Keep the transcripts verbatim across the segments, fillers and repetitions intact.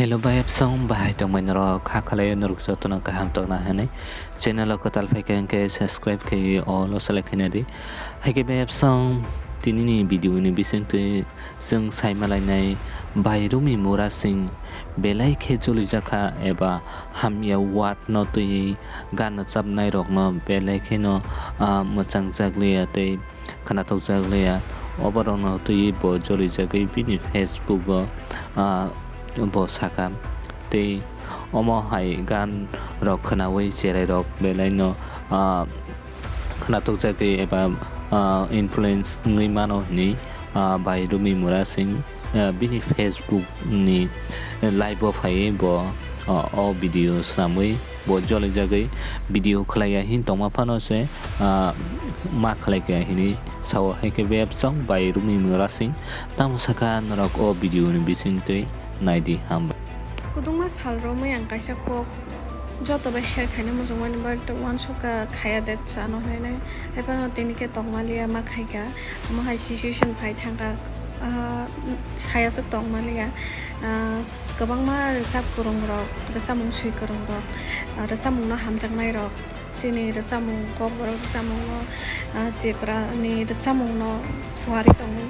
Hello bai apsong, bahai tongmai norok, kha khalai norok jotono kaham tongna hinwi channel o kwtal phaikha hinkhe subscribe khai all o select khaina di. Haikhe bai apsong, tinini video ni bisingtwi chwng saimalainai Bairumi Murasing belai khe jolijakha eba hamya word no twiwi gan rwchapnai rokno belai kheno, ah, mwchangjakliya tei khwnathokjakliya. Oborokno twiwi bo jolijagwi bini Facebook o, ah, bo sakha. Tei omo hai gan rok khwnawi cherai rok belai no, ah, khwnathokjagwi eba, ah, influence wngwi mano hinwi, ah, Bairumi Murasing, ah, bini Facebook ni live o phaiwi bo, ah, o video swnamwi bo jolijagwi video khlaiya hin tongma phano se, ah, ma khlaikha hinwi sao. Haikhe bai apsong Bairumi Murasing tamo sakha norok o video ni bisingtwi naidi, hambai. Kwbangma sal romwi ang kaisa kok joto bai share khaina muchungmani, but uansukha khaya de chano hinwi. Haiphano tini khe tongmaliya ma khaikha, omo hai situation phai thangkha, ah, saya se tongmaliya. Ah, kwbangma rwchap kwrwng rok, rwchapmung swi kwrwng rok, ah, rwchapmung no hamjaknai rok, chini rwchapmung, kokborok rwchapmung no, ah, Tripura ni rwchapmung no phuarwi tongo,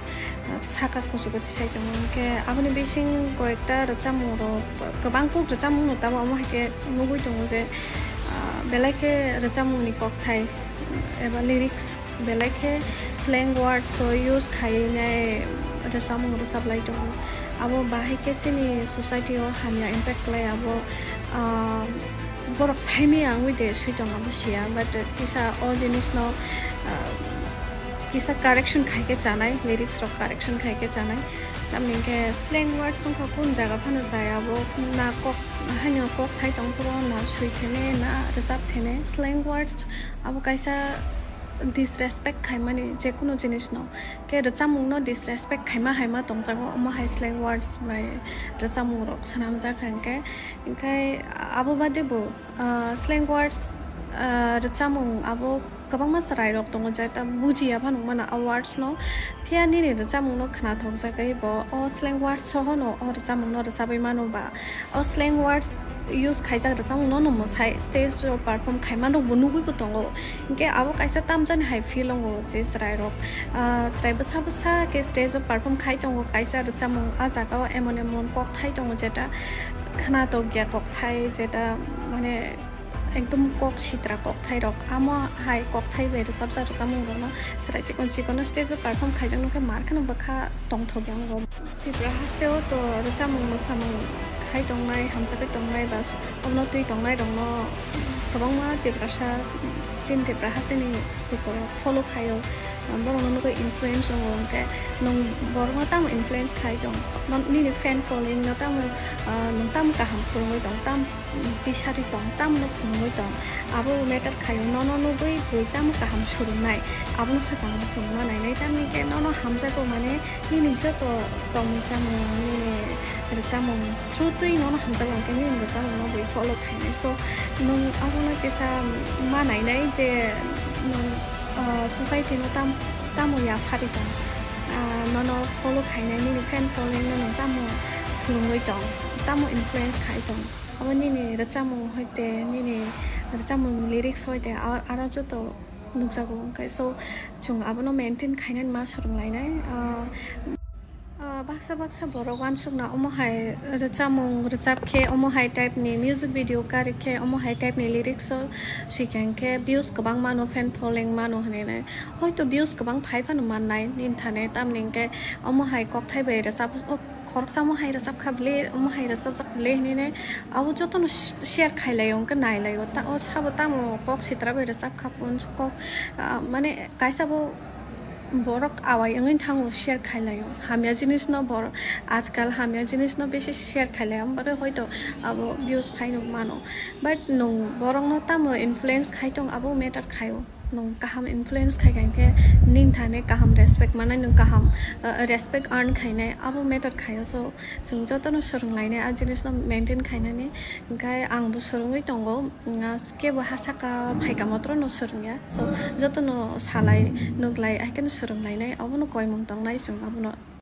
ah, saka kuchugo tisai tongo. Hinkhe aboni bising koyekta rwchapmung rok, kwbang kuk rwchapmung no tamo, omo hai khe nugwi tongo je, ah, belai khe rwchapmung ni kokthai eba lyrics belai khe slang words o use khainai rwchapmung rwchaplai tongo. Abo bahai khe chini society o hamya impact khlai abo, ah, borok saimaya wngwi de swi tong abo siya, but kisa o jinis no, ah, kisa correction khai khe chanai, lyrics rok correction khai khe chanai. Tamni hinkhe slang words wngkha kun jaga phano jaya, abo na kok haino kok sai tong phuru na swi thene na rwchap thene. Slang words abo kaisa disrespect khaimani je kunu jinis no. Khe rwchapmung no disrespect khaima haima tongjago, omo hai slang words bai rwchapmung rok swnamjak hinkhe. Hinkhe abo bade bo, ah, slang words, ah, rwchapmung abo kwbangma chwrai rok tongo, jeta bujiya phano mano a words no. Phiya nini rwchapmung no khwnathokjagwi bo o slang words soho no o rwchapmung no rwchabwi mano ba, o slang words use khaijak rwchapmung no no mwsai stage o perform khaima rok bo nugwi bo tongo. Hinkhe abo kaisa tamjani hai feel wngo je chwrai rok, ah, chwrai bwsa bwsa khe stage o perform khai tongo, kaisa rwchapmung a jaga o emon emon kokthai tongo jeta khwnathokya kokthai, jeta mane ekdom kok sitra kokthai rok, amo hai kokthai bai rwchapjak rwchapmung rok no chwrai chikon chikon no stage o perform khaijak nokhe mar kheno bwkha tongthok ya wngo. Tripura haste o to rwchapmung mwsamung khai tongnai, hamjakgwi tongnai, bas obono twi tongnai rok no kwbangma Tiprasa, chini Tripura haste ni lukurok follow khaio, borok no nugwi influence wngo, hinkhe nwng borok no tamo influence khai tong, nini fan following no tamo, ah, nwng tamo kaham phurungwi tong, tam tisari tong, tamno phunugwi tong, abo matter khaio, nono nugwi bui tamo kaham surungnai, abono swkang chwng ma nainai, tamni khe nono hamjago mane nini joto tongmung chamung, nini rwchapmung through twi nono hamjago, hwnkhe nini rwchapmungno bui follow khainai. So, nwng abono kisa ma nainai je nwng, ah, society no tam-, tamo yaphari tong, ah, nono follow khainai, nini fan following no nwng tamo phunugwi tong, tamo influence khai tong. Abo nini rwchapmung hoite, nini rwchapmung lyrics hoite, a-, aro joto nukjago. Hwnkhe so, chwng abono maintain khainani ma swrwnglainai. Ah, ah, baksa baksa borok uansukna omo hai rwchapmung rwchap khe, omo hai type ni music video karwi khe, omo hai type ni lyrics o swikha hinkhe views kwbang mano, fan following mano hinwi nai. Hoito views kwbang phai phano mannai nini thani, tamni hinkhe omo hai kokthai bai rwchap, o khoroksa omo hai rwchap kha bwle, omo hai rwchapjak bwle hinwi nai abo jotono sh-, share khai laio, hwnkhe nai laio. Ta-, o sabo tamo kok sitra bai rwchap kha, kok, ah, mane kaisa bo borok awai wngwi thango share khai laio. Hamya jinis no bor-, ajkal hamya jinis no bisi share khai laio, abo bagwi hoito abo views phaino mano. But nwng borok no tamo influence khai tong, abo matter khaio. Nwng kaham influence khai kha hinkhe nini thani kaham respect manai, nwng kaham, uh, respect earn khainai, abo matter khaio. So, chwng jotono swrwnglainai a jinisno maintain khainani. Hinkhe angbo swrwngwi tongo, mm, kebo ha saka phaikha motrono swrwngya. So, jotono salai, nuklai, haikheno swrwnglainai, abono koimung tongnai chwng abono.